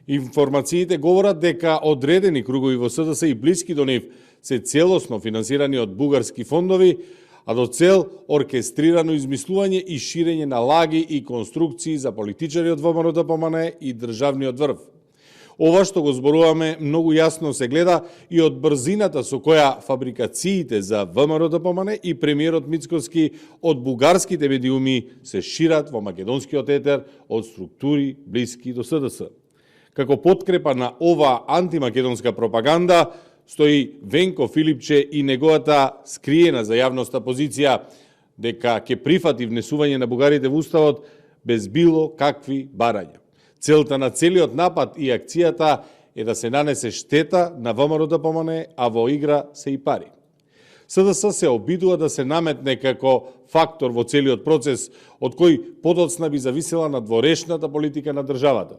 Информациите говорат дека одредени кругови во СДС и блиски до нив се целосно финансирани од бугарски фондови, а до цел оркестрирано измислување и ширење на лаги и конструкции за политичари од ВМРО-ДПМНЕ и државниот врв. Ова што го зборуваме многу јасно се гледа и од брзината со која фабрикациите за ВМРО-ДПМНЕ и премиерот Мицкоски од бугарските медиуми се шират во македонскиот етер од структури блиски до СДС. Како подкрепа на ова антимакедонска пропаганда стои Венко Филипче и неговата скриена за јавноста позиција дека ќе прифати внесување на бугарите во уставот без било какви барања. Целта на целиот напад и акцијата е да се нанесе штета на ВМРО-ДПМНЕ, а во игра се и пари. СДС се обидува да се наметне како фактор во целиот процес, од кој подоцна би зависела надворешната политика на државата.